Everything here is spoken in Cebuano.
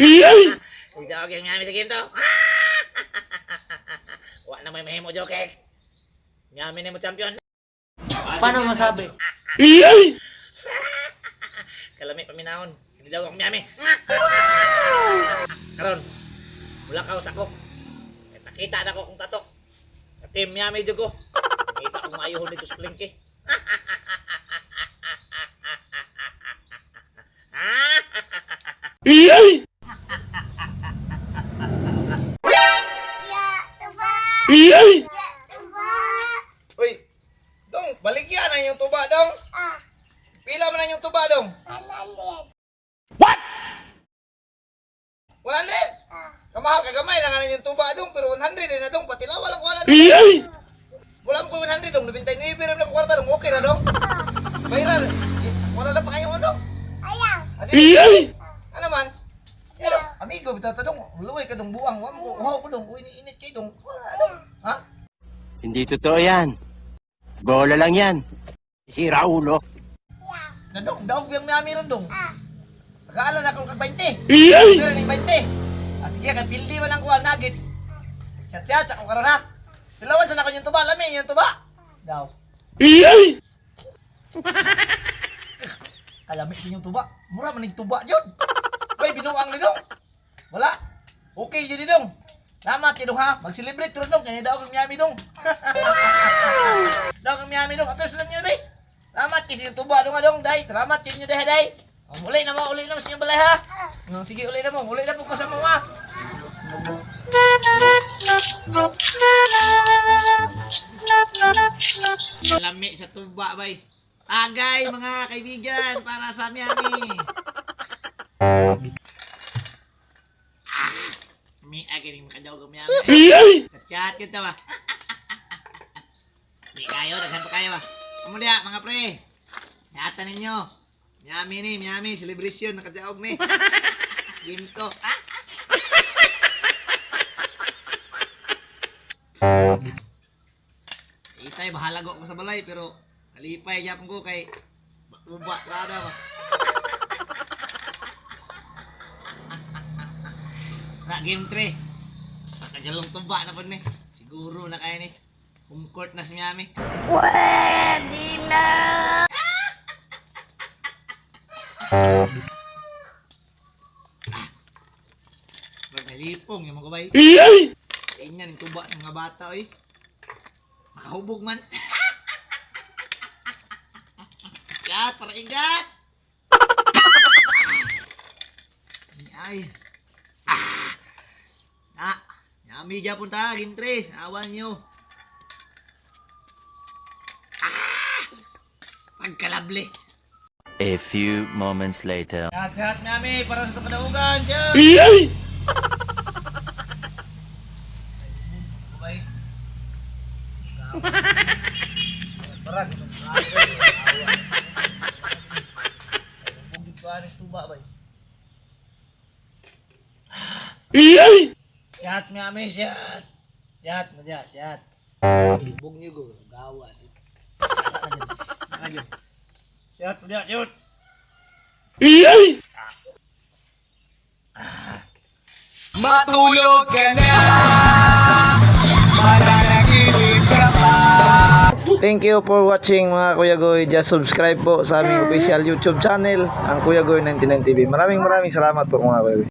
Ikaw ang Miami sa ginto. Wa na may mahimo joke. Miami na mo champion. Paano masabi? Kalami paminahon. Hindi daw akong Miami. Karon, wala ka sa ko. Eh, nakita na ko kung tato. Team Miami jud ko. Nakita ko maayuhon dito sa palengke. Uy, dong, baligyan na yung tuba, dong. Pila man na yung tuba, dong? 100. What? 100? Kamahal ka gamay na nga na yung tuba, dong, pero 100 din na, dong. Patilawa lang ko na, dong. Wala mo ko 100, dong. 99 rin lang kwarta, dong. Okay na, dong. Bayra, wala na pa kayong ano? Ano Ano man? Pero, amigo, bitaw ta, dong. Luway ka, dong, buang. Wa mo, wa ko, dong. Uy, init kay, dong. Wala, dong. Ha? Hindi totoo yan. Bola lang yan. Sira ulo. Na dong, daog yung Miami ron dong. Pag-aalan ako kag 20. Pero ni 20. Ah, sige, kay pildi man ang kuha nuggets. Chat chat sa karon ha. Tilawan sa nako yung tuba, lami yung tuba. Daw. Kalami sa inyong tuba. Mura man ning tuba jud. Bay binuang ni dong. Wala. Okay jud ni dong. Salamat kay dong ha. Mag-celebrate ron dong kay daog ang Miami dong. Daog ang Miami dong. Apel sa inyo bay. Salamat kay sa inyong tuba dong ha dong day. Salamat kay inyo day day. Oh, uli na mo, uli na mo sa inyong balay ha. Oh, sige, uli na mo. Uli na po ko sa mo ha. Lami sa tuba bay. Agay mga kaibigan para sa Miami. Ah, mi agay ning makadaog ang Miami. Chat kita ba? Di kayo, daghan pa kayo ba? Amo diya mga pre. Yata ninyo. Miami ni, Miami celebration nakadaog mi. Game to. Ah. Itay bahala ko sa balay pero kalipay gyapon ko kay uba trada ba. Na game 3. Sa kajalong tuba na pud ni. Siguro na kaya ni. Home court na si Miami. Pwede na. Ah. Magalipong yung mga bay. Ganyan, tuba ng mga bata, oy. Makahubog man. Igat, para igat! Ay. Ah. Na. Yami gyapon ta, game 3. Awan nyo. Ah. Pagkalable. A few moments later. Sehat, sehat, Miami. Para sa kadaugan. Sehat. Bye. Barag. Bugid ko anis tuba bay. Sehat Miami, sehat. Sehat mo diya, sehat. Bug niyo go, gawa. Sehat mo diya, sehat. Matulog ka na. Mananaginip ka pa. Thank you for watching mga Kuya Goy. Just subscribe po sa aming official YouTube channel, ang Kuya Goy 99 TV. Maraming maraming salamat po mga Kuya Goy.